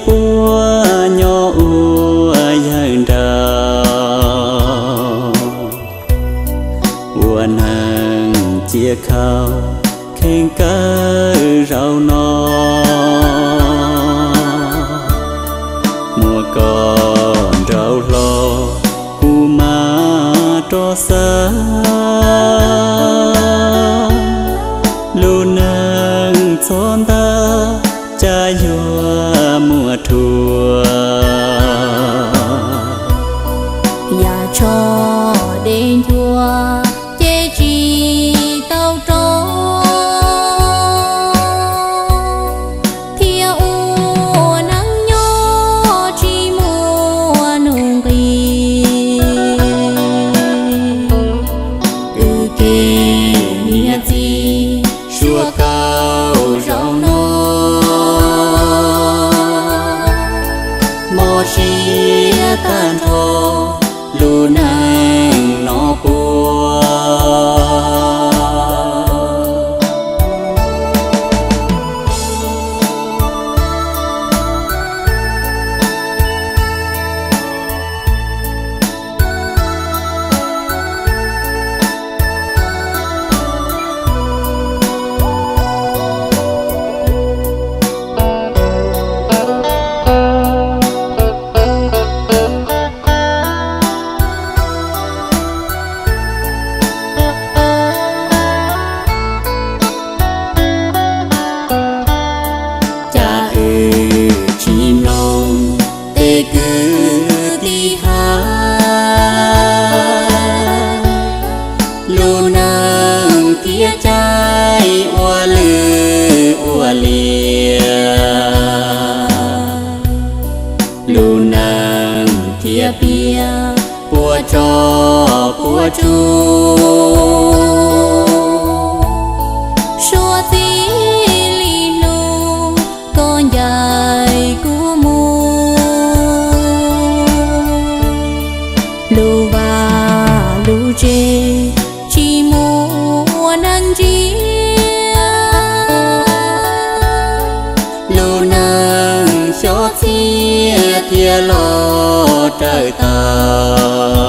Puab nyob ua yawg nraug, ua neeg cia khau kheej kawg zaum no. Muaj koj nraug hlob kuv mam rov xav. Lub neej txhob ntawd cas yuav muaj thuam. Yam tsho dej nchuav ces tsis tau rov, thiab ua neej nyob tsis muaj nuj nqis. Wb kev niam txiv suav kauv zaum no, mob siab tag nrho lub neej no puab. Cas wb tsis mloog tej kwv tij hais, lub neej thiaj caij ua lwj ua liam, lub neej thiaj piam puas tso puas tsuj. Suav txij li hnub koj ncaim kuv mus, lub vaj lub tsev tsis muaj neeg ntsia, lub neej xyov txhiaj thiaj los raws tau.